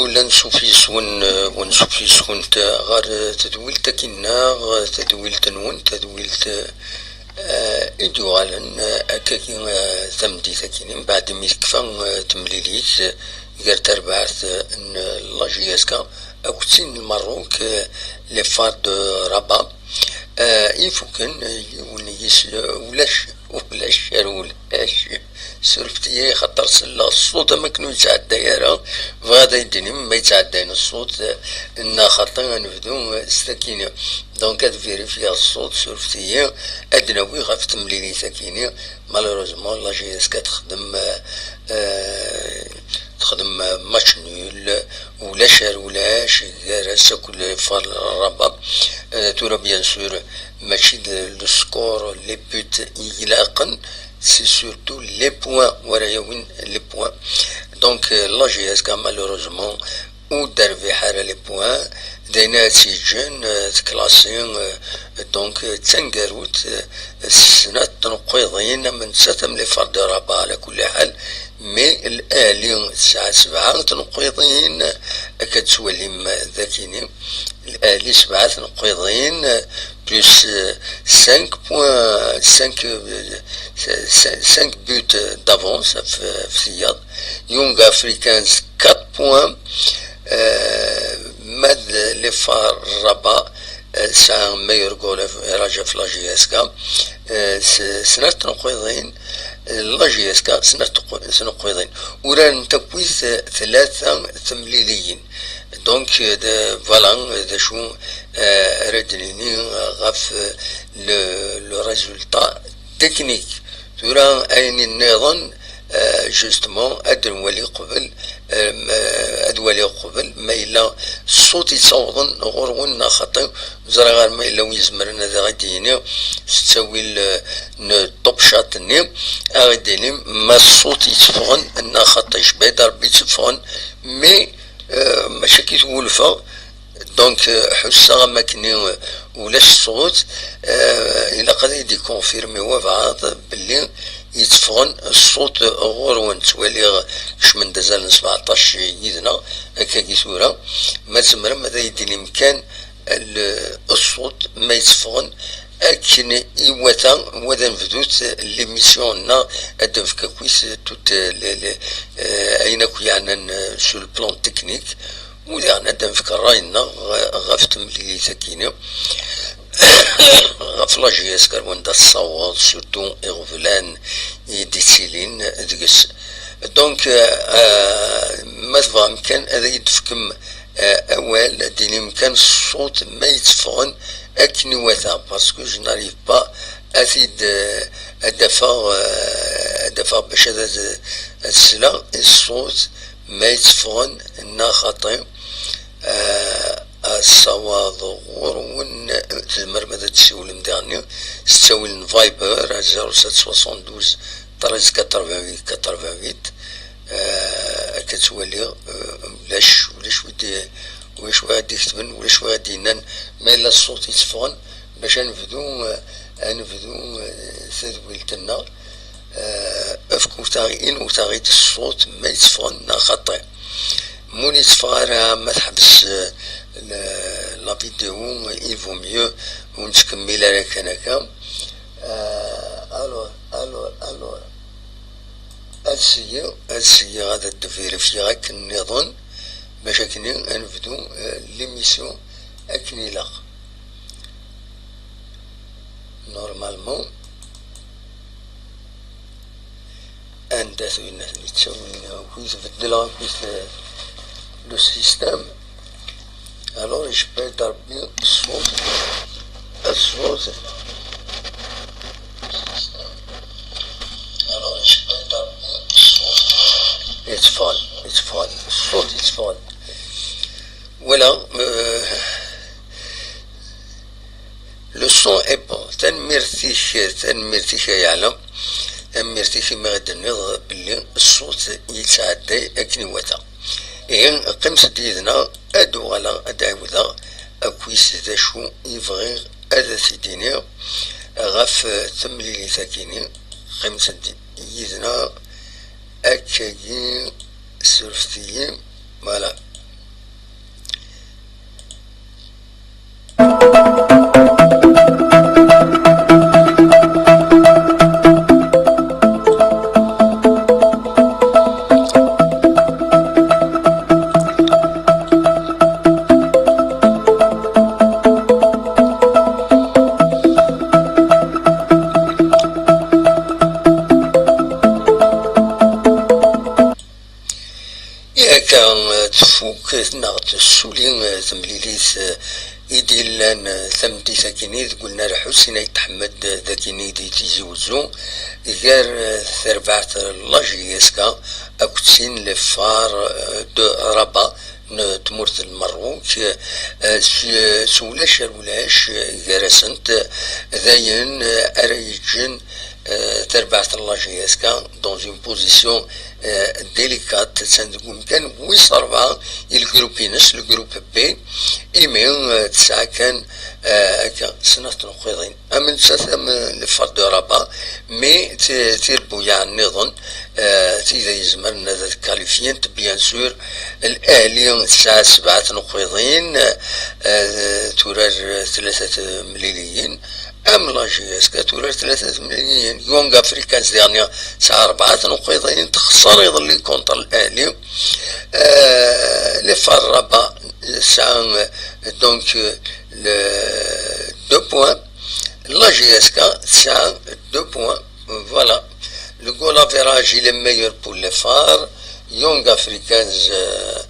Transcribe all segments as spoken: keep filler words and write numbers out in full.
Ula ansuf yes-wen, eh, u ansuf yes-kent, eh, ɣer, eh, tedwilt akkin-nneɣ, eh, tadwilt-nwen, tadwilt, eh, i d-yuɣalen, eh, akkagi, eh, tameddit akkin, mbeɛd imi tekfa, eh, temlilit, eh, gar terbaɛt, eh, n la J S K akked tin n Lmerruk, eh, les Phares de Rabat. Eh, ifuken, eh, yiwen yis, eh, ulac, ulac, ar ulac. Surfet-iyi, xaṭer selleɣ ṣṣut am akken ur yettɛedday ara. Bɣiɣ ad yi-d-tinim ma yettɛeddayen ṣṣut, eh, neɣ xaṭi. Ad nebdu, eh, s takini. Donc, ad vérifier ṣṣut, surfet-iyi, ad d-nawi ɣef temlilit akini. Malheureusement, la J S K texdem, eh, eh, texdem, eh, match nul, ulac ar ulac, gar-as akked les Phares de Rabat. Eh, tura, bien sûr, mačči d le score, les buts i ilaqen, c'est surtout les points, wara yawin les points. Donc, euh, la J S K, malheureusement, ur d-terbiḥ ara les points, d ayen ara tt-yeǧǧen, euh, tklasi, euh, donc, euh, d taneggarut, euh, s snat tneqqiḍin, am nettat am les Phares de Rabat, ɛla kulli ḥal, mais L'Ahli tesɛa sebɛa tneqqiḍin, akka d-tettwalim dakini, L'Ahli sebɛa tneqqiḍin, plus, euh, cinq points, cinq, euh, cinq buts d'avance ɣef, ɣef tiyaḍ. Young Africans, quatre points. Euh, ma d les Phares Rabat, euh, tesɛa meilleur goal, Raja ɣef la J S K. Euh, s-, snat tneqqiḍin, euh, la J S K, snat tneqqiḍin. Uraren akkit, euh, tlata temliliyin. Donc, euh, de, voilà, euh, d acu, euh, ara d-nini, euh, ɣef, euh, le, le résultat technique. Tura, ayen nniḍen, euh, justement, ad nwali qbel, euh, m-, ad waliɣ qbel ma yella ṣṣut yettawḍen ɣur-wen neɣ xaṭi. Ur ẓriɣ ara ma yella win izemren ad aɣ-d-yini s ttawil, euh, n top chat-nni, ad aɣ-d-yini ma ṣṣut yetteffɣen neɣ xaṭi. Jbed Rebbi yetteffɣen, mais, euh, mačči akka i t-wulfeɣ. Donc, euh, ḥusseɣ am akken, euh, ulac ṣṣut, euh, ilaq ad yi-d-ikonfirmi wabɛaḍ belli yetteffɣen ṣṣut ɣur-wen. Ttwaliɣ kecmen-d azal n sebɛeṭṭac yid-neɣ, akkagi tura. Ma tzemrem ad yi-d-tinim kan l-, ṣṣut ma yetteffɣen akken iwata, wa d anebdut l'émission-nneɣ, ad d-nefk akkit tout, euh, les, les, euh, ayen akk yeɛnan, euh, sur le plan technique. U diɣen ad d-nefk ṛṛay-nneɣ ɣef temlilit-agi-nni, ɣef la J S K ar wanda tessaweḍ, surtout iɣeblan i d-ittilin deg-s. Donc, euh, ma tebɣam kan ad yi-d-tefkem, euh, awal, ad d-tinim kan ṣṣut ma yetteffɣen akken iwata, parce que je n'arrive pas ad t-id, euh, ad d-afeɣ, euh, ad d-afeɣ bac ad, ad, ad sleɣ i ṣṣut ma yetteffɣen neɣ xaṭi. Ah, asawaḍ ɣur-wen, tzemrem ad d-tessiwlem diɣenni s ttawil n Viber, zéro sept soixante-douze treize quatre-vingt-huit quatre-vingt-huit. Ah, akka ttwaliɣ, ah, ulac, ulac wi d-, ulac wi ad d-iketben, ulac wi ad d-yennan ma yella ṣṣut yetteffɣen, bac ad nebdu, ah, ad nebdu, ah, tadwilt-nneɣ. Ah, efk utaɣ-, in utaɣ-id ṣṣut ma yetteffɣen neɣ xaṭi. Ma ur yetteffeɣ ara, ma teḥbes, ah, la, la vidéo, il vaut mieux ur nettkemmil ara kan akka. Ah, alors, alors, alors, ad syiɣ, ad syiɣ ad d-vérifier akken nniḍen, bac akken ad nebdu, ah, l'émission akken ilaq. Normalement, anda-t winna-ten yettawin, akkit beddleɣ akkit, euh, le système. Alors, je peux dormir sans, sans. Alors, je peux dormir sans. It's fun, it's fun, it's fun. Voilà, euh, le son est bon. Tanemmirt-ik, tanemmirt-ik ay Ɛla. Tanemmirt-ik imi i d-tenniḍ belli ṣṣut yettɛedday akken iwata. Ihi, qqimet-d yid-neɣ, ad uɣaleɣ, ad ɛiwdeɣ akkit d acu i bɣiɣ ad t-id-iniɣ ɣef temlilit-agi-nni. Qqimet-d yid-neɣ akkagi, surfet-iyi. Voilà. Akka, eh, tfuk, eh, neɣ tessuli, eh, temlilit, eh, i d-yellan, eh, tameddit-akini deg ulnar Ḥusin Ayt Ḥmed, eh, d akini di Tizi Wezzu, gar, eh, terbaɛt n la J S K akked sin les Phares, eh, de Rabat n tmurt n Lmerruk, eh, s, s ulac ar ulac, eh, gar-asent, eh, d ayen, eh, ara yeǧǧen, eh, tarbaɛt n la J S K dans une position, eh, délicate, attan deg umkan wis rebɛa i lgrup-ines, lgrup B, imi, eh, tesɛa kan, eh, akka snat tneqqiḍin. Am nettat am les Phares de Rabat, mais ti-, tirbuyaɛ nniḍen, eh, tid ay izemren ad kalifyent, bien sûr, L'Ahli tesɛa sebɛa tneqqiḍin, eh, turar tlata temliliyin, am la J S K turar tlata temliliyin. Young Africans diɣen tesɛa rebɛa tneqqiḍin, texṣer iḍelli contre L'Ahli. Eh, les Phares Rabat tesɛa, eh, donc, eh, le, deux points. La J S K tesɛa deux points. Voilà. Le goal average, il est meilleur pour les Phares. Young Africans, euh,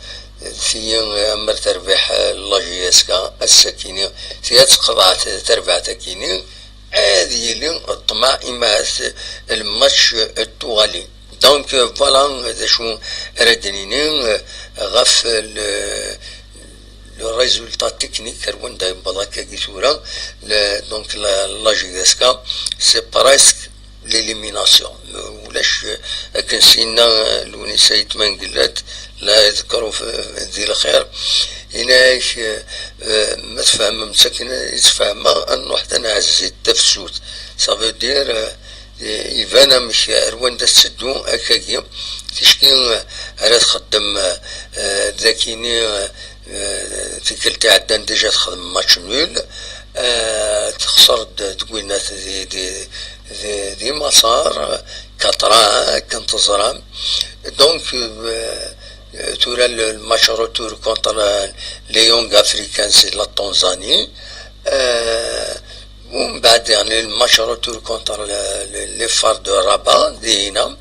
tiyi, euh, amer terbiḥ, euh, la J S K, ass-akini, tiyi ad teqḍeɛ t-, tarbaɛt-akini, ad yili ṭṭmeɛ imahat lmatch, euh, tuɣalin. Donc, euh, voilà, d acu ara d-nini, euh, ɣef le, le résultat technique, ar wanda yewweḍ akkagi tura, le, donc la, la J S K, c'est presque l'élimination. Ulac, euh, akken s-yenna, euh, Lewnis Ayt Mengellat, la yedkeru f-, di lxir, yenna-ak, euh, euh, ma tfehmem-tt akken i tt-fehmeɣ, ad nruḥ ad nɛezzi tafsut. Ça veut dire, euh, iban amek ar wanda tetteddu akkagi, ticki, euh, ara txeddem, euh, d akini, euh, euh, tikkelt iɛeddan déjà texdem match nul, euh, texṣer-d deg winat di, di, di, di Maṣer, quatre un, akken teẓram. Donc, euh, euh, tura le, le match retour contre, euh, les Young Africans de la Tanzanie. Euh, ومن بعد يعني le match retour contre le, le, les Phares de Rabat, دينا.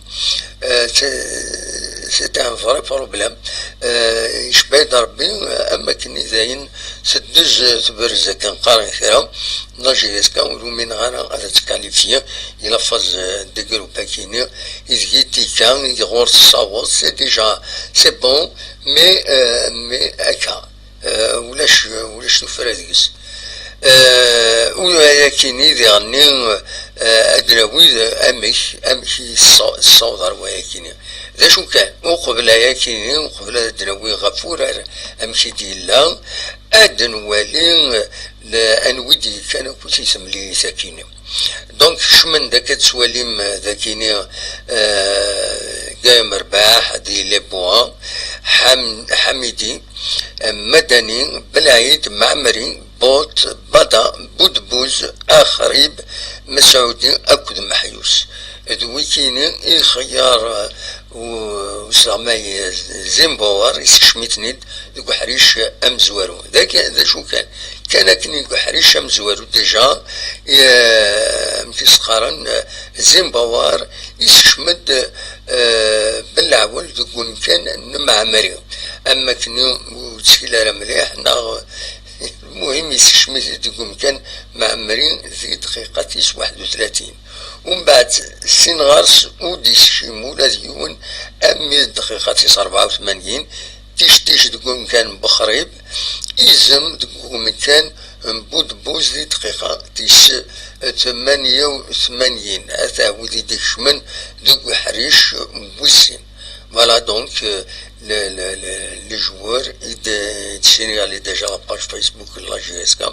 Euh, c'est, c'est un vrai problème. Euh, يشبه ربي، euh, أما كني زين سدز تبرز كان قارن كرا. La J S K ولو من غانا هذا تكاليفيا إلى فاز دي جروب كيني. إذا تيكا يغور الصاوص، c'est déjà, c'est bon, mais, euh, mais أكا. Euh, ولاش، ولاش تفرى ديس. Euh, وياكيني ديغني، euh, أدناوي أمك، أمك يص-، يصوض وياكيني. ذا شو كان؟ وقبل ياكيني، وقبل أدناوي غفور، أمك ديلا، أدنوالي، لأنويدي كان كوتي سملي ساكيني. Donc, kecmen-d akka tettwalim, euh, dakini, euh, Gaïa Merbaḥ, di Les Bois, Ham-, Hamidi, euh, Madani, Belaïd, Maɛmeri, Bot, Bada, Budbuz, Axrib, Mesɛudi akked Meḥyus. D wikini i ixeyyar, euh, u-, usleɣmay, euh, Zimbawar, isekcem-iten-id deg uḥric amezwaru. D akken, d acu kan? Kan akken deg uḥric amezwaru déjà, eh, amek i s-qqaren, eh, Zimbawar, isekcem-d, eh, Belɛwel deg umkan n Mɛemmri. Am akken ur ttkel ara mliḥ, neɣ, lmuhim, isekcem-it deg umkan Mɛemmri di dqiqa tis waḥed u tlatin. Umbeɛd, sin ɣer-s ur d-isekcim ula d yiwen, armi d dqiqa tis rebɛa u tmanyin, tict-ic deg umkan n Bexrib, izem deg umkan n Budbuz di dqiqa tis tmanya u tmanyin, ata wid i d-ikecmen deg uḥric wis sin. Voilà donc, euh, le, le, le, le joueur i d-, i d-, signalé déjà la page Facebook de la J S K.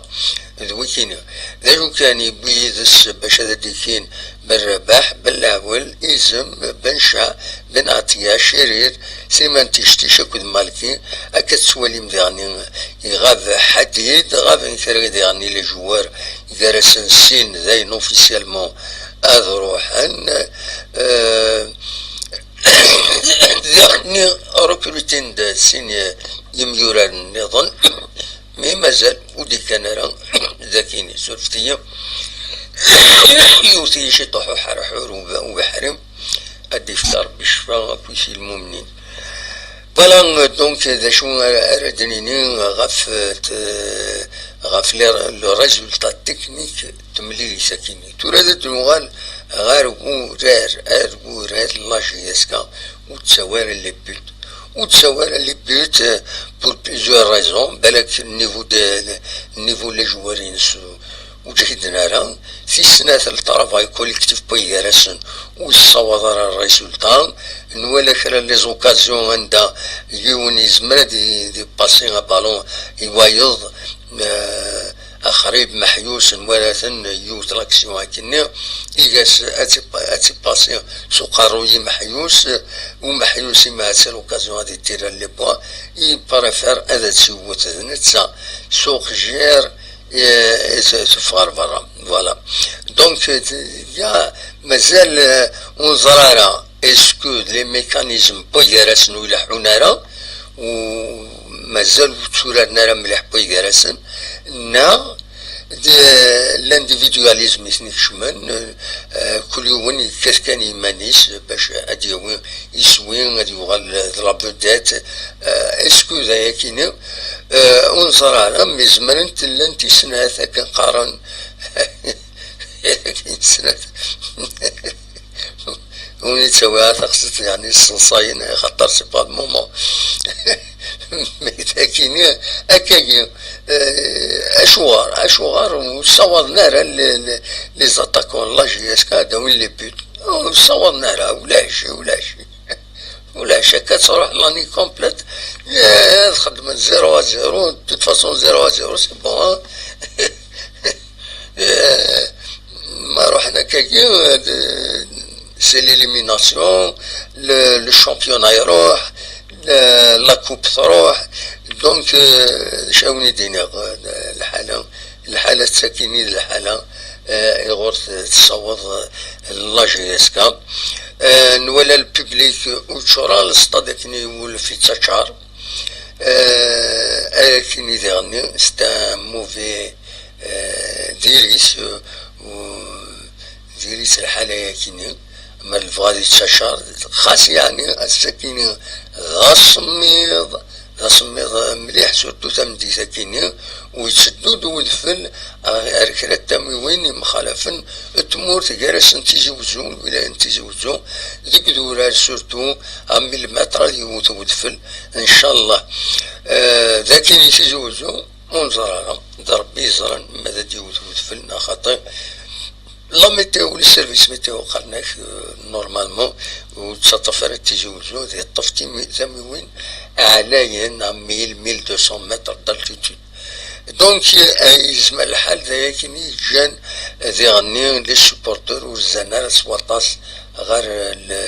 D wikini. D acu kan yewwi yid-s bac ad d-ikin Berrabaḥ, Belɛwel, Izem, Benca, Ben Ɛeṭya, Cirir, Sliman Tict-ic akked Malki. Akka tettwalim diɣen iɣab Ḥadid, ɣaben kra diɣen les joueurs, gar-asen sin d ayen officiellement ad ruḥen. Euh, Diɣen recrutin-d sin yimyuraren nniḍen, mi mazal ur d-ikkan ara dakini. Surfet-iyi, yewwet-iyi ciṭuḥ uḥerḥur uba-, ubeḥri, ad d-ifk Ṛebbi ccfa akk i lmumnin. Voilà, donc, d acu ara, ara d-nini ɣef, euh, t-, ɣef les, le résultat technique n temlilit akkin. Tura ad d-nuɣal ɣer wurar, ar wurar n la J S K, ur d-tawi ara les buts. Ur d-tawi ara les buts, euh, pour plusieurs raisons. Balak niveau de, niveau n les joueurs-ines, euh, ur ǧhiden ara. Tis snat, le travail collectif n way gar-asen ur yessawaḍ ara résultat. Nwala kra les occasions anda yiwen yezmer ad y-, ad ypassi aballon i wayeḍ, euh, axrib meḥyus, nwala-ten yiwet l'action akkenni, iga-s ad tt-, ad tt-ipassi s uqerruy i meḥyus, u meḥyus imi ha-tt-a l'occasion ad ittirer les points, i préfère ad tt-iwwet d netta s uqejjir, eh, eh, teffeɣ ɣer berra. Voilà. Donc, eh, ya, mazal, eh, ur neẓri ara est-ce que les mécanismes n way gar-asen ur leḥḥun ara, u mazal ur tturaren ara mliḥ n way gar-asen, neɣ d l'individualisme i ten-ikecmen, eh, kul yiwen yekkat kan i yiman-is bac ad d-yawi iswi, ad yuɣal d la vedette. Eh, est-ce que d ayakini? Eh, ur neẓri ara, mi zemrent llant i snat akken qqaren. Akken snat. Ur yettawi ara taqsiṭ, yeɛni, sseḍsayen, axaṭer c'est pas le moment. Mais takini, akkagi, eh, acuɣer, acuɣer ur ssawaḍen ara les, les, les attaquants n la J S K ad awin les buts? Ur ssawaḍen ara, ulac, ulac. Ulac, akka ad truḥ l'année complète, eh, ad xedmen zéro à zéro, de toute façon zéro à zéro, c'est bon, hein. Eh, ma ruḥen akkagi, eh, c'est l'élimination, le, le championnat iruḥ, le, la coupe truḥ, donc, eh, d acu ara wen-d-iniɣ, eh, lḥala, lḥala d takini d lḥala, eh, iɣur t-, tessawaḍ, eh, la J S K. Eh, nwala le public ur ččuren, le stade akken iwulef yettaččar. Eh, akken i diɣenni, c'est un mauvais, eh, diri-s, eh, u-, diri-s lḥala-yakini, ma lebɣa ad yettaččar, xas yeɛni, ass-akini d asemmiḍ, d asemmiḍ mliḥ, surtout tameddit-akini, u yetteddu-d wedfel ar, ar kra n tamiwin yemxalafen n tmurt, gar-asent Tizi Wezzu, lwilaya n Tizi Wezzu, deg idurar surtout, à mille mètres ad yewwet wedfel, ncallah. Eh, d akin i Tizi Wezzu, ur neẓri ara, d Rebbi yeẓran ma ad d-yewwet wedfel neɣ xaṭi. La météo, les services météo qqaren-ak, eh, normalement, ur yettaṭṭaf ara Tizi Wezzu, ad yeṭṭef timi-, tamiwin ɛlayen à mille, mille deux cents mètres d'altitude. Donc, eh, yezmer lḥal d ayakini i yeǧǧan diɣenni les supporters ur zzan ara s waṭas ɣer le,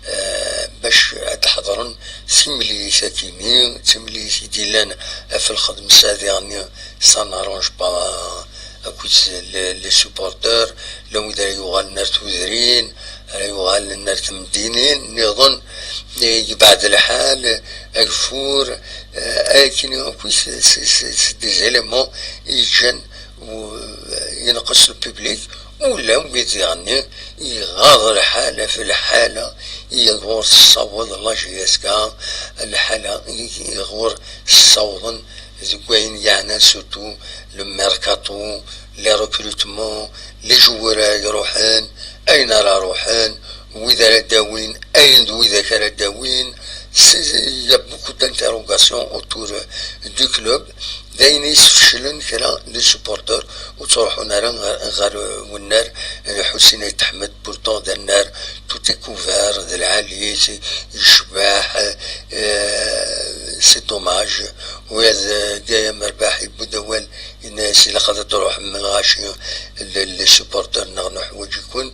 eh, bac ad ḥeḍren timlilit-akini, timlilit i d-illan ɣef lxedm-s diɣenni, ça n'arrange pas akked les, les supporters, llan wid ara yuɣalen ar tudrin, ara yuɣalen ar temdinin nniḍen, eh, yebɛed lḥal, ageffur, eh, akken akk c'est, c'est, c'est, c'est des éléments i yeǧǧan u-, yenqes le public, u llan wid diɣenni iɣaḍ lḥal ɣef lḥala i ɣur tessaweḍ la J S K, lḥala i, i ɣur ssawḍen deg wayen yeɛnan surtout le mercato, les recrutements, les joueurs ara iruḥen, ayen ara ruḥen, wid ara d-awin, ayen d widak ara d-awin. C'est, il y a beaucoup d'interrogations autour, euh, du club. D ayen i yesfeclen kra n les supporters ur ttruḥun ara ɣer, ɣer, euh, wennar n Ḥusin Ayt Ḥmed, pourtant d annar tout est couvert, d lɛali, yecbeḥ, euh, c'est dommage. Wa d, euh, Gaya Merbaḥ yewwi-d awal, yenna-yas ilaq ad d-truḥem lɣaci, les, les supporters-nneɣ nuḥwaǧ-iken.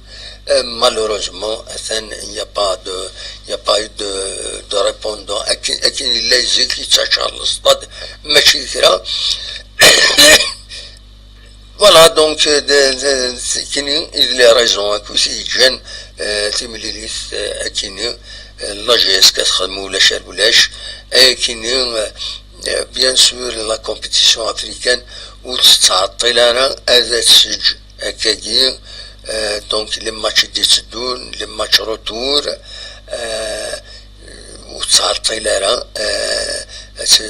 Euh, malheureusement, atan, il y a pas de, il y a pas eu de, de répondant. Akken, akken yella zik yettaččar le stade, mačči d kra. Voilà, donc, euh, de, de, c'est kini i d les raisons akk i yeǧǧan, euh, timlilit, euh, akini, euh, la J S K txedm ulac ar ulac, akini, euh, euh, bien sûr, la compétition africaine ur tettɛeṭṭil ara ad teǧǧ akkagi, euh, donc les matchs i d-itteddun, les matchs retour, euh, ur ur ttɛeṭṭil ara, eh, ad t-,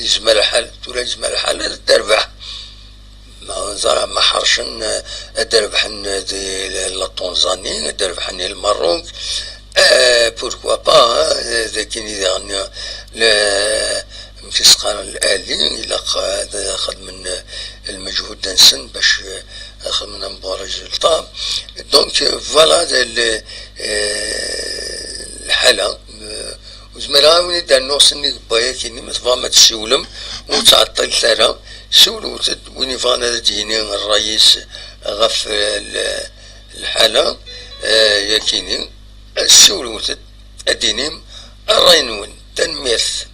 yezmer lḥal, tura yezmer lḥal ad terbeḥ. Ma ẓra, ma ḥercen, eh, ad rebḥen di la Tanzanie, ad rebḥen i Lmerruk. Eh, pourquoi pas, hein, d akken i daɣen le, amek i s-qqaren, l'Ali, ilaq ad xedmen lmeǧhud-nsen bac, eh, ad xedmen un bon résultat. Donc, eh, voilà, d le, eh, lḥala. Eh, ur zmireɣ ad wen-id-rnuɣ sennig n waya-kini, ma tebɣam ad tessiwlem, ur ttɛeṭṭilet ara, siwlet-d. Win yebɣan ad d-yini ṛṛay-is ɣef, eh, l-, lḥala, eh, yakini, siwlet-d, ad d-inim ṛṛay-nwen. Tanemmirt.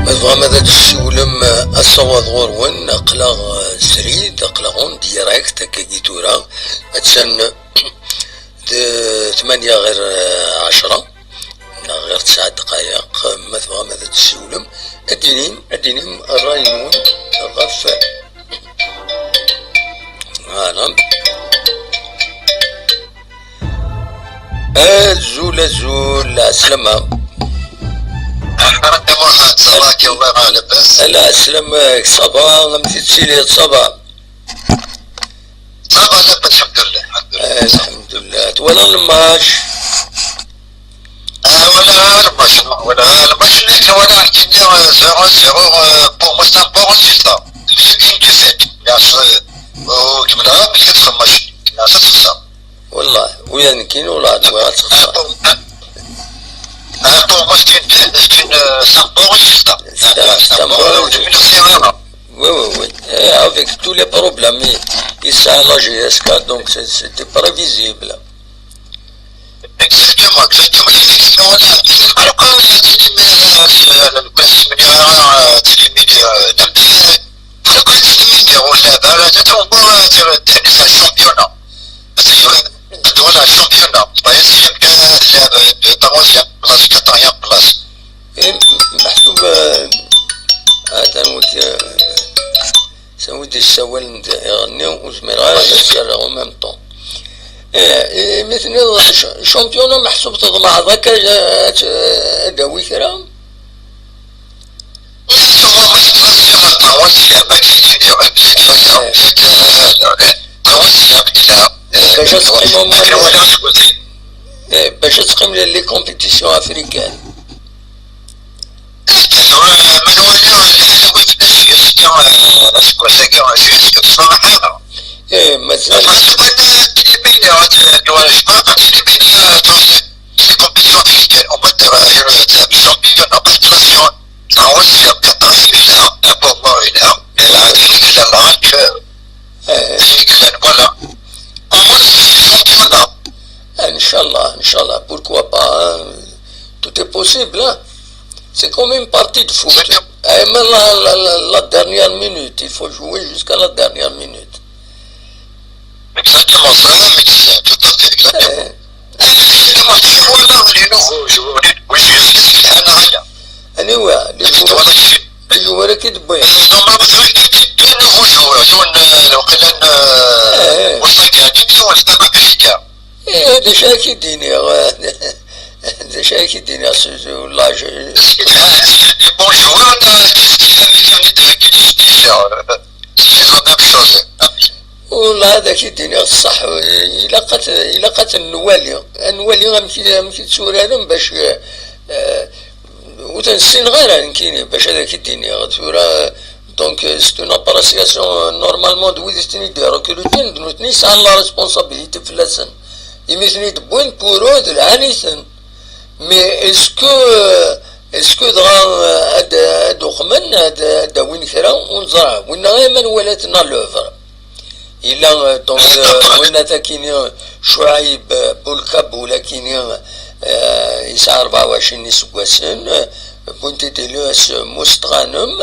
Ma tebɣam ad d-tessiwlem, eh, asawaḍ ɣur-wen, aql-aɣ, eh, srid, aql-aɣ en direct, akkagi tura, attan d tmanya ɣir, eh, ɛecra, neɣ ɣir tesɛa ddqayeq. Ma tebɣam ad d-tessiwlem, ad d-inim, ad d-inim ṛṛay-nwen ɣef, voilà. Azul, azul, lɛeslama. Ḥaṛa Muḥend, ça va, كيف الله، لاباس؟ Ala, ɛeslama, ça va, amek i tettiliḍ, ça va? Ça va, لاباس، الحمد لله، الحمد لله. Alḥemdullah. Twalaḍ lmatch? Ah, walaɣ lmatch, walaɣ lmatch, nekk walaɣ, nekk nniɣ, euh, zéro zéro, euh, pour moi, c'est un bon résultat. Vu une défaite, bien sûr, euh, ur gmineɣ ara belli ad txemmec, gmineɣ ad texṣer. Wallah, ula d nekkini, wallah, nwiɣ ad texṣer. Ah, pour, ah, ah, pour moi, c'est une, c'est une, euh, c'est un bon résultat. C'est un, c'est un bon, euh, résultat. Ur gmineɣ ara. Oui, oui, oui. Eh, avec tous les problèmes, il, il s'est à la J S K, donc c'est, c'était prévisible. Exactement, exactement. Voilà. Alors, quand il y a des, des, euh, euh, le, le, le, euh, des, des, euh, des, euh, le, le, des, des, euh, on l'a, bah, là, on voit, euh, le, le, le championnat. Parce que, euh, voilà, championnat. Bah, c'est, euh, euh, euh, par exemple, place, quatrième place. Eh, meḥsub, eh, atan wagi, eh, s wid yessawalen d iɣenni, ur zmireɣ ara ad as-rreɣ en même temps. Eh, eh, mi tenniḍ ch-, championnat, meḥsub tḍemɛeḍ akka, eh, ad t-, ad d-tawi kra? Bac ad teqqim, eh, bac ad teqqim les, les compétitions africaines. Eh, mazal. Eh. Inchallah, Inchallah, pourquoi pas, hein. Tout est possible, hein. C'est comme une partie de foot. Exactement. Eh, mais la, la, la, la dernière minute, il faut jouer jusqu'à la dernière minute. Exactement, ça, mais c'est tout à fait exactement. Eh. Et c'est, c'est, c'est, voilà, les nouveaux joueurs, les Wi s-yelhan neɣ ala? Aniwa? Aniwa? Wala kečč. Ajuwar akka i d-wwin. Normalement tura i d-yeddun ujuwar, yiwen, eh, lewqila n, eh, eh, Buṣagani, yiwen d Amekrika. Eh, d acu ara k-id-iniɣ? D acu ara k-id-iniɣ s, s, wala je- Est-ce qu'il a, il a des bons joueurs, qu'est-ce qu'il a vécu avec les Tunisiens? C'est la même chose. Wala ad ak-id-iniɣ ṣṣeḥ, ilaq ad, ilaq ad ten-nwali, ad nwali amek i, amek i tturaren bac, eh, ur ten-ssineɣ ara nekkini bac ad ak-id-iniɣ tura. Donc, eh, c'est une appréciation, eh, normalement d wid i ten-id-irekrutin, d nutni i yesɛan la responsabilité fell-asen. Imi ten-id-wwin pour eux d lɛali-ten. Mais est-ce que, est-ce que dɣa, eh, ad, ad uqmen, ad, ad awin kra? Ur neẓra. Winna ay ma nwala-ten à l'œuvre. Yella, eh, donc, eh, winna takini, eh, Chouaib, eh, Boulkab, wala kini, eh, yesɛa rebɛa u ɛecrin iseggasen, eh, wwin-t-id les Moustranem.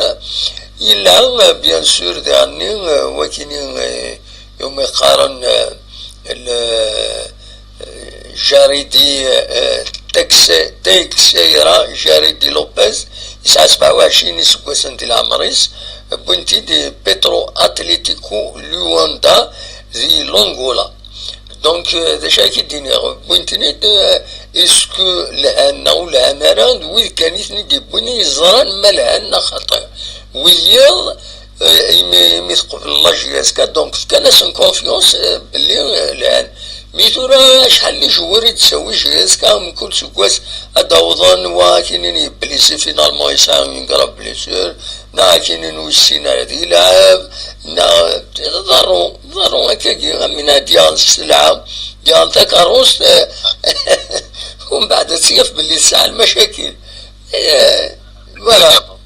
Yella, eh, bien sûr, daɣenni, eh, wakini, eh, umi qqaren, eh, le, eh, Jaridi, eh, Texe-, Teixeira, Jaridi Lopez, yesɛa sebɛa u ɛecrin iseggasen di leɛmer-is, wwin-t-id Petro Atletico Luanda di Longola. Donc, eh, d acu ara k-id-iniɣ? Wwin-ten-id, eh, est-ce que lhan neɣ ur lhan ara? D wid kan i ten-id-iwwin i yeẓran ma lhan neɣ xaṭi. Wiyiḍ, eh, imi, imi teqbel la J S K, donc fkan-asen confiance, eh, belli, eh, lhan. Mi tura acḥal n ijewwar i d-tsawi J S K mkul seggas ad d-awḍen, wa akinin yeblisi finalement yesɛa une grave blessure, neɣ akinin ur yessin ara ad yelɛeb, neɣ ḍerru, ḍerru akkagi, am win ad d-yaɣen sselɛa, d-yaɣen takeṛṛust, umbeɛd ad tt-yaf belli tesɛa lmacakil. Eh, voilà.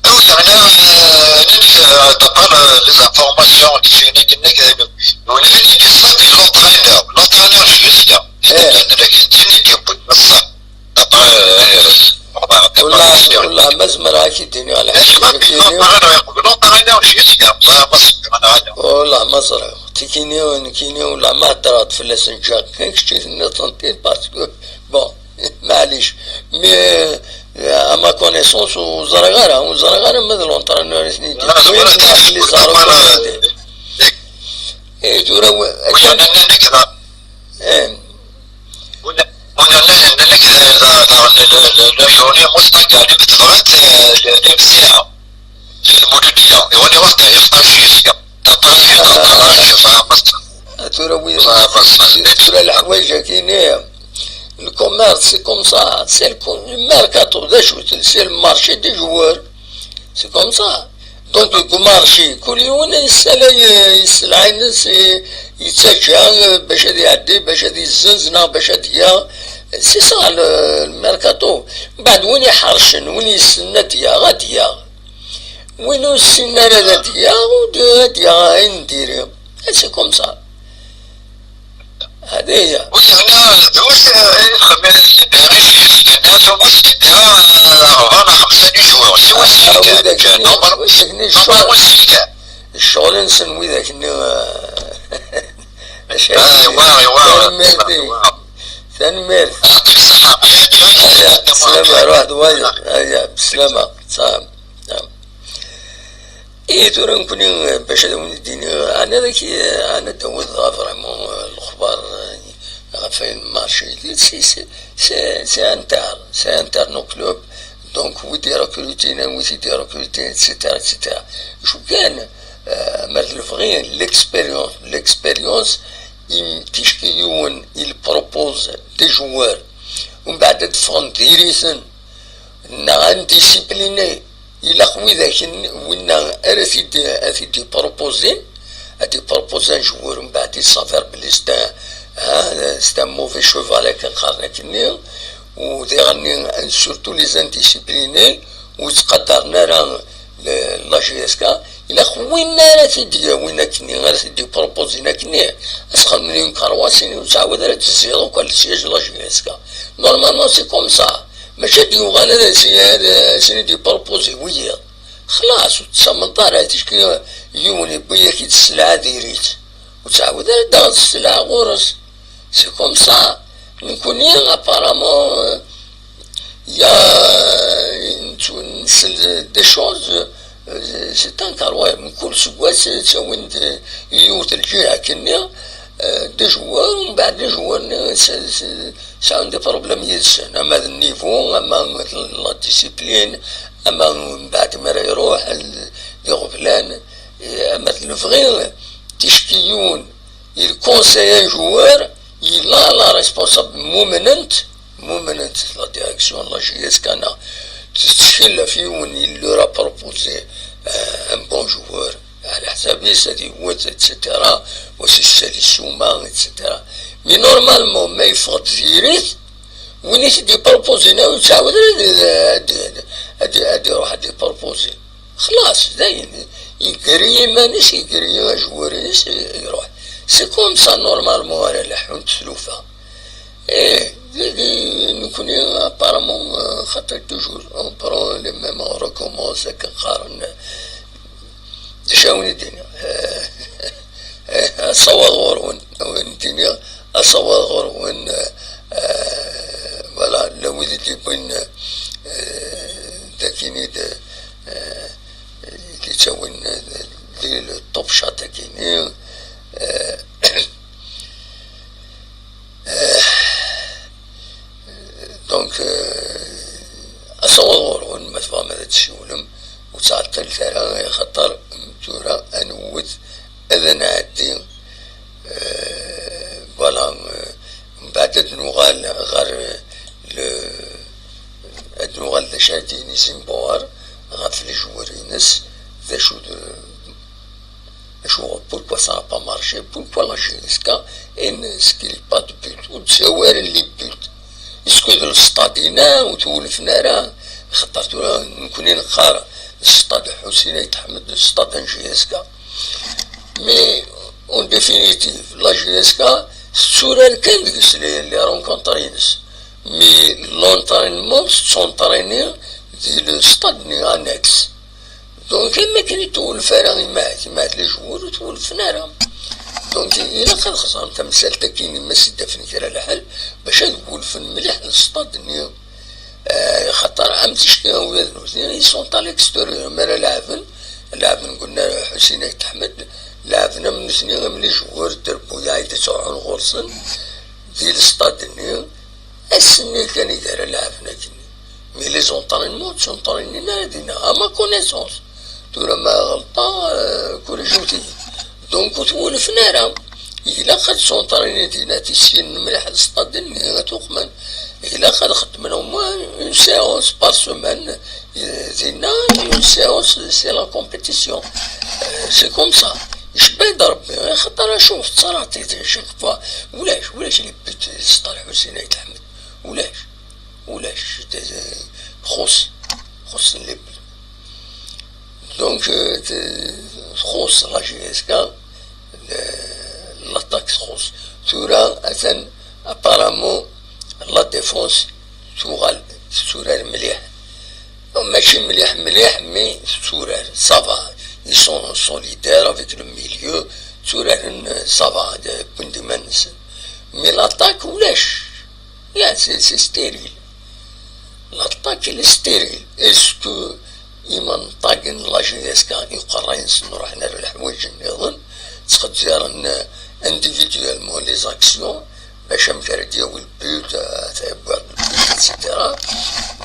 Aw yeɣna, eh, nnek, eh, d'après, eh, les informations d-iceynek nnek, eh, wala nnek ça di l'entraîneur, l'entraîneur jusqu'à. Eh. Nnek d tin i d-yewwin, d'après, eh, والله، والله ما زمر هاكي الدنيا على حد. ما زمر، يقول l'entraîneur jusqu'à، ما، ما زمر، أنا هذا. والله ما زرع. تكيني ونكيني ولا ما درات في اللسنجاك. كان كشتي النطنتين باسكو. Bon. معليش. Mais, euh, à ma connaissance, ur ẓriɣ ara, ur ẓriɣ ara ma d l'entraîneur i ten-id-yewwin, neɣ belli ẓerren. Eh, tura, eh, wala nnan-ak da. Eh. Wala, wala nnan-ak da, da, da, le, le, le, le, Yoni Mustafa, li tebɣa, eh, le, le, msiha. Fi lmuludiya, iwani ɣur-k yeɣta jiyes, yeɣta ṭṭrif, yeɣta ṭṭrif, yeɣta ṭṭrif. Tura wi-, tura leḥwayeǧ-agi-nni, le commerce, c'est comme ça, c'est le co-, le mercato, d acu-t, c'est le marché des joueurs, c'est comme ça. Donc, deg umarci, kul yiwen yessalay, eh, sselɛa-ines, eh, yettaǧǧa, eh, bac ad iɛeddi, bac ad yezzenz, neɣ bac ad yaɣ. C'est ça, le, le mercato. Mbeɛd win iḥercen, win yessnen ad yaɣ, ad yaɣ. Win ur yessinen ara ad yaɣ, ur d-, ad yaɣ ayen n diri. C'est comme ça. هذه هي. وش هنا دوس، آه، يدخل من السيد عيش، لأن هذا هو السيد، آه، هنا خمسة دي جوار. سي هو السيد. آه، وذاك كان. نورمال، وذاك نورمال الشغل. هو السيد. الشغل نسن وذاك ن-، آه، ايوا، ايوا. تنميرتي. ايوا. تنميرت. يعطيك الصحة. يا، يا، يا، يا، السلامة، روح دوايا. يا، بسلامة. سلام. سلام. إيه، tura nekkni, bac ad awen-d-iniɣ, ana d ak-, ana d-awiḍ dɣa vraiment, eh, lexbar, eh, ɣef ayen marché. C'est, c'est, c'est, c'est interne, c'est interne au club. Donc, wid irekrutin, wid i d-irekrutin, et cetera, et cetera. Acu kan, eh, mer d lebɣi, l'expérience, l'expérience, im-, ticki yiwen, il propose des joueurs. Umbeɛd ad ffɣen diri-ten, neɣ indisciplinés. Ilaq widak n-, winna ara t-id-, ad t-id-iproposin, ad iproposi un joueur, mbeɛd il s'avère belli c'est un, hein, c'est un mauvais cheval, akken qqaren akkenni, u diɣenni, surtout les indisciplinés, ur ttqadaren ara le-, la J S K, ilaq winna ara t-id-yawin akkenni, ara t-id-iproposin akkenni, ad s-xedmen une croix, sini ur ttɛawad ara ad tezziḍ akk ar le siège la J S K. Normalement, c'est comme ça. Mačči ad yuɣal ad as-, ad as-, ad as-iproposi wiyiḍ. Xlaṣ, ur ttamneḍ ara, ticki yiwen yewwi-yak-id sselɛa diri-tt. Ur ttɛawad ara ad d-taɣeḍ sselɛa ɣur-s. C'est comme ça. Nekkni, apparemment, euh, il y a, euh, une, une, des choses, euh, c'est incroyable. Mkul seggas ttawin-d yiwet lǧiha akkenni, euh, des joueurs, mbeɛd les joueurs-nni sɛan des problèmes yid-sen, ama d niveau, ama d la discipline, ama mbeɛd mi ara iruḥ d iɣeblan, ama d lebɣi, ticki yiwen il conseille un joueur, il a la responsable, mumnent, mumnent la direction n la J S K, tettkel ɣef yiwen, il leur a proposé, euh, un bon joueur, ɛla ḥsab-is ad iwet, et cetera, wa s issali ssuma, et cetera. Mais normalement, ma yeffeɣ-d diri-t, win i t-id-yepropozin, ur yettɛawad ara ad, ad, ad, ad, ad iruḥ ad yepropozin. Xlaṣ, dayen, yeggri iman-is, yeggri ajewwir-ines, iruḥ. C'est comme ça, normalement, ara leḥḥunt tlufa. Eh, di, di, nekkni, apparemment, euh, xaṭer toujours, on prend les mêmes, on recommence, akken qqaren. D acu ara wen-d-iniɣ? Eh, eh, asawaḍ ɣur-wen, wen-d-iniɣ, asawaḍ ɣur-wen, eh, eh, voilà, la wid i d-yewwin, eh, d akini d, eh, i d-yettawin, eh, di le top shot akini, eh, eh, donc, eh, asawaḍ ɣur-wen, ma tebɣam ad d-tessiwlem, ur ttɛeṭṭilet ara, axaṭer tura ad newwet ad nɛeddi, eh, voilà, eh, mbeɛd ad nuɣal ɣer, eh, le, ad nuɣal d acu ara d-yini Zimbouar ɣef les joueurs-ines, d acu d, acu, pourquoi ça n'a pas marché, pourquoi la J S K, est-ce qu'il n'y a pas de but, ur d-ttawalen les buts, est-ce que d lestad-inna ur twulfen ara, xaṭer tura nekkni neqqar stad Ḥusin Ayt Ḥmed, stad n J S K. Mais, en définitive, la J S K tetturar kan deg-s les, les rencontres-ines. Mais l'entraînement, tettunṭrini di le stade-nni annexe. Donc, am akken ur twulef ara imahat, imahat les joueurs ur twulfen ara. Donc, ilaq ad xeẓren tamsalt-agi, ma s-d-afen kra lḥel, bac ad wulfen mliḥ le stade-nni. Eh, xaṭer am ticki wiyaḍ nutni, ils sont à l'extérieur, mi ara leɛben, leɛben, qulna, Ḥusin Ayt Ḥmed, leɛben am nutni, am les joueurs de Rebouya i d-ttruḥun ɣur-sen, di lestad-nni, ass-nni kan i d ara leɛben akkenni. Mais les entraînements, ur ttunṭrinin ara dinna, à ma connaissance. Tura ma ɣelṭeɣ, eh, corrigemt-iyi. Donc, ur twulfen ara. Ilaq ad ttunṭrinin dinna, ad issinen mliḥ lestad-nni, ad t-uqmen. Ilaq ad xeddmen au moins une séance par semaine, eh, dinna, une séance, c'est la compétition. Eh, c'est comme ça. Icebba-d Rebbi, axaṭer acu tettaraḍ-t chaque fois? Ulac, ulac les buts, Sṭal Ḥusin Ayt Ḥmed. Ulac, ulac, txuṣ, xuṣṣen les buts. Donc, euh, t-, txuṣ la J S K, le-, l'attaque txuṣ. Tura, atan, apparemment, la défense tuɣal tetturar mliḥ. Mačči mliḥ, mliḥ, mais tetturar. Ça va. Ils sont solidaires avec le milieu. Tturaren, ça va, wwin-d iman-nsen. Mais l'attaque, ulac. Ya, c'est, c'est stérile. L'attaque, elle est stérile. Est-ce que imenṭagen n la J S K iqerray-nsen ruḥen ar leḥwayeǧ nniḍen, ttqeddaren individuellement les actions, bac amek ara d-yawi le but, euh, tawwiḍ le but, et cetera.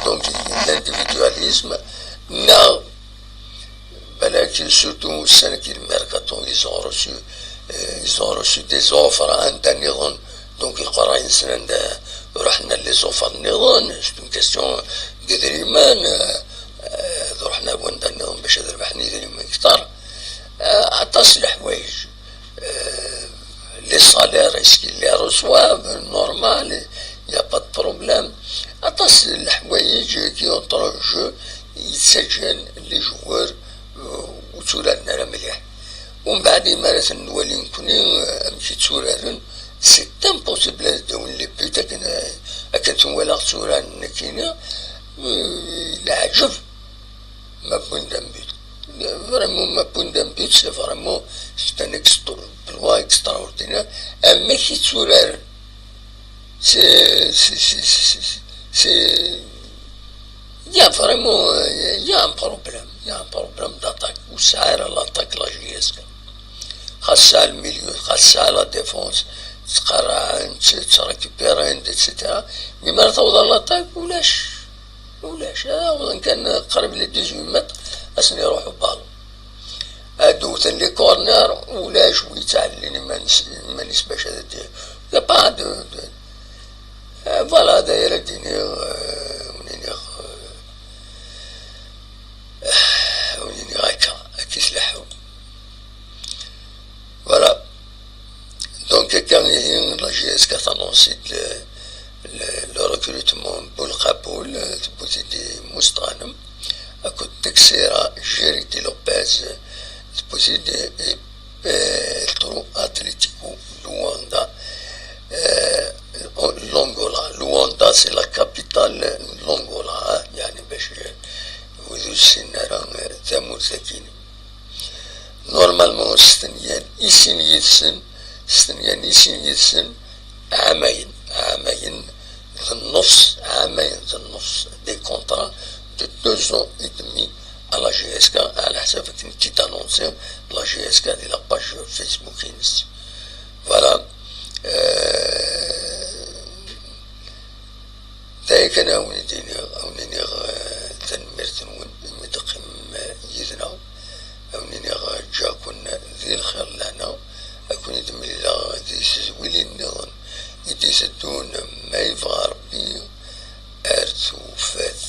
Donc, l'individualisme, neɣ, balak, surtout ussan-agi le mercato, ils ont reçu, euh, ils ont reçu des offres anda nniḍen, donc iqerray-nsen anda ruḥen ar les offres nniḍen, c'est une question d'idrimen, euh, euh, ad ruḥen ar wanda nniḍen bac ad rebḥen idrimen kter. Euh, aṭas n leḥwayeǧ. Euh, les salaires, est-ce qu'ils les reçoivent? Normal, il n'y a pas de problème. Aṭas n leḥwayeǧ qui entrent en jeu, yettaǧǧan les joueurs, euh, ur tturaren ara mliḥ. Umbeɛd, imi ara ten-nwali nekkni, euh, amek i tturaren, c'est impossible ad d-awin les buts akken, euh, akken ten-walaɣ tturaren nekkini, euh, leɛǧeb. Ma wwin-d un but. Vraiment, ma wwin-d un but, c'est vraiment, c'est un extra-, exploit extraordinaire. Amek i tturaren. C'est, c'est, c'est, c'est, c'est, c'est, il y a vraiment, euh, il y a un problème, il y a un problème d'attaque. Ur tesɛi ara l'attaque la J S K. Xas tesɛa le milieu, xas tesɛa la défense, ttqerriɛen-tt, ttrécupéren-t, et cetera. Mais mi ara taweḍ ɣer l'attaque, ulac. Ulac, awḍen kan qrib les dix-huit mètres, ad sen-iruḥ uballon. Ad wten les corners, ulac wi yettɛellin iman-is, iman-is bac ad d-, y a pas de, de, euh, voilà, d aya ara d-iniɣ, euh, wen-iniɣ, euh, wen-iniɣ akka, akka i tleḥḥu. Voilà. Donc, quand la J S K a annoncé le, le, le recrutement Boulqapoul, euh, tewwi-t-id Moussa Ghanem, akked Teixeira, Jerry de Lopez, euh, tewwi-t-id, euh, euh, le tro Atlético Luanda, euh, l'Angola. Luanda, c'est la capitale de l'Angola, hein, يعني باش، euh, wid ur ssinen ara, euh, tamurt-agi. Normalement, stenyan i sin yid-sen, stenyan i sin yid-sen, ɛamayen, ɛamayen d nnefs, ɛamayen d nnefs, des contrats de deux ans et demi à la J S K, ɛla ḥsab akken i d-annoncé la J S K di la page Facebook-ines. Voilà. Euh, D aya kan a wen-d-iniɣ, a wen-iniɣ, eh, tanemmirt-nwen imi d-teqqimem, eh, yid-neɣ. A wen-iniɣ, eh, ǧǧiɣ-ken di lxir d lehna. A ken-id-mlileɣ di tedwilin nniḍen i d-iteddun, ma yebɣa Rebbi, ar tufat.